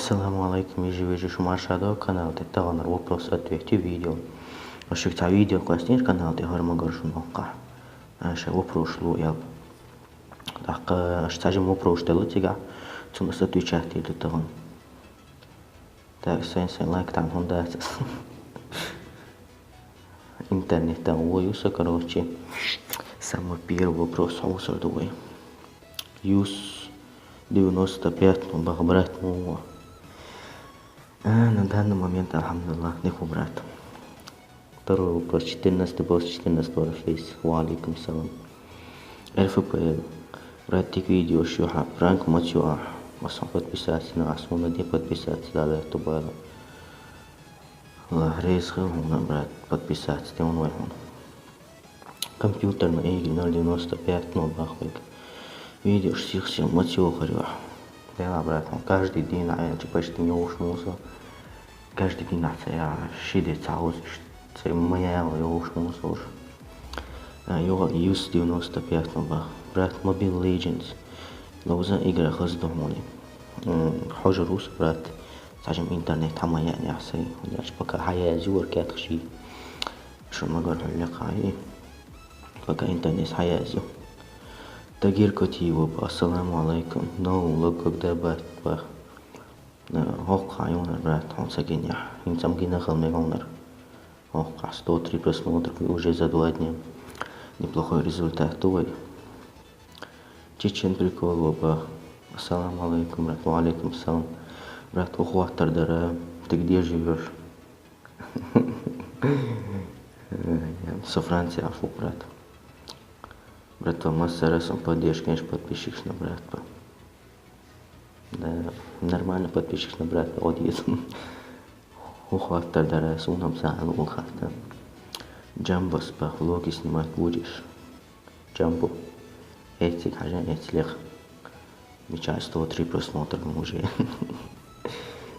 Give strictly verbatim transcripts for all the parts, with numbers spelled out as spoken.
Ассаламу алайкум, йижи-вижи, шу марша до канал тӀе таханара вопрос-ответ видео. Аш шуьга цхьа видео кхоьссинера канал тӀе, хӀара ма гарра шуна боккха. Аша вопрос лу ял. ТӀаккха аша цхьа жима вопрос делла цигахь, цунна ас отвечать дийр ду тахана. Так, сайн-сайн лайк там хӀун дац. Интернет там вой, юса, короче. Самый первый вопрос хьовсур ду вай. Юс девяносто пять, ну, бах, брат, ну. А, на данный момент, алхамдулиллах, не ху брат. Второй вопрос. Четырнадцатый босс, четырнадцатого Рафейс. Ва алейкум салам. РФПЛ. Брат, тик видео шуьха. Пранк мацю а. Асан подписаться на асуна де подписаться да да тубала. Аллах реза хил хьуна, брат, подписаться де ван вай хьуна. Компьютерный игры ноль девяносто пять ноль бахвайг. Видео сих сил мацю хар юа. Дела, брат, он каждый день на эти почти не уж муза. Каждый день на ца я шиде цауз, ц-, моя я уж муза уж. А, йога юс девяносто пять ноль бах. Брат, Mobile Legends. Лоза игра хаз духуни. М, хожа рус, брат. Сажим интернет хама я не асай. Яш пока хая зюр кет хши. Шумагар хулли кай. Пока интернет хая зю. Тагир Котиева, ассаламу алайкум. No, лог когда бат бах. Хох хайонар, брат, он сагиня. Инцам гина хал мегонар. Ох, сто три просмотра уже за два дня. Неплохой результат, увы. Чечен прикол, опа. Ассаламу алейкум, брат. Ва алейкум салам. Брат, ухваттар дара. Ты где живешь? Э, я со Франции, афу, брат. Братва, масса раз он поддержка, конечно, подписчикс на, братва. Да, нормально подписчикс на, братва, вот есть. Ухваттар дара, сунам саал ухатта. Джамбо, спа, влоги снимать будешь? Джамбо. Эцик хажа, эцлех. Меча сто три просмотра уже.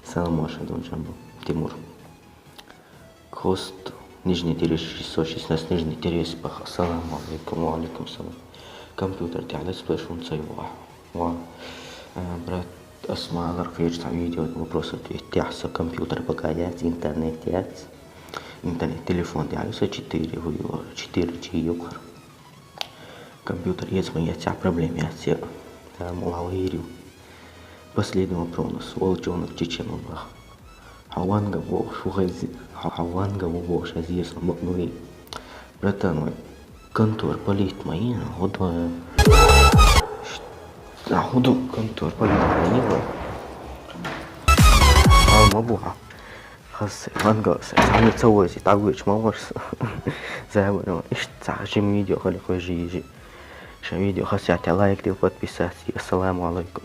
Салам ваша дом, Джамбо. Тимур. Кост, нижний тире шестьсот шестнадцать, нижний тире спах. Ассаламу алейкум, ва алейкум салам. Компьютер тяхлес плешун цайва. Ва, э, брат, асма алар кхечта видео, вопрос-ответ тяхса. Компьютер пока яц, интернет яц. Интернет, телефон тяхлеса четыре, четыре чи юкхар. Компьютер езма яц, а проблем яц, я. Да, мула вирю. Последний вопрос. Волчонок Чечен бах. Хаванга вох шухази, хаванга вох шази сон бакнуи. Братан, мой контор полит мои, худу. А худу контор полит мои, бо. Алма буха. Хас ванга са, сами цавози, тагуич маварс. Забарам, ишт са жим видео хали хожи жи. Ша видео хасятя лайк дил, подписаться. Ассаламу алейкум.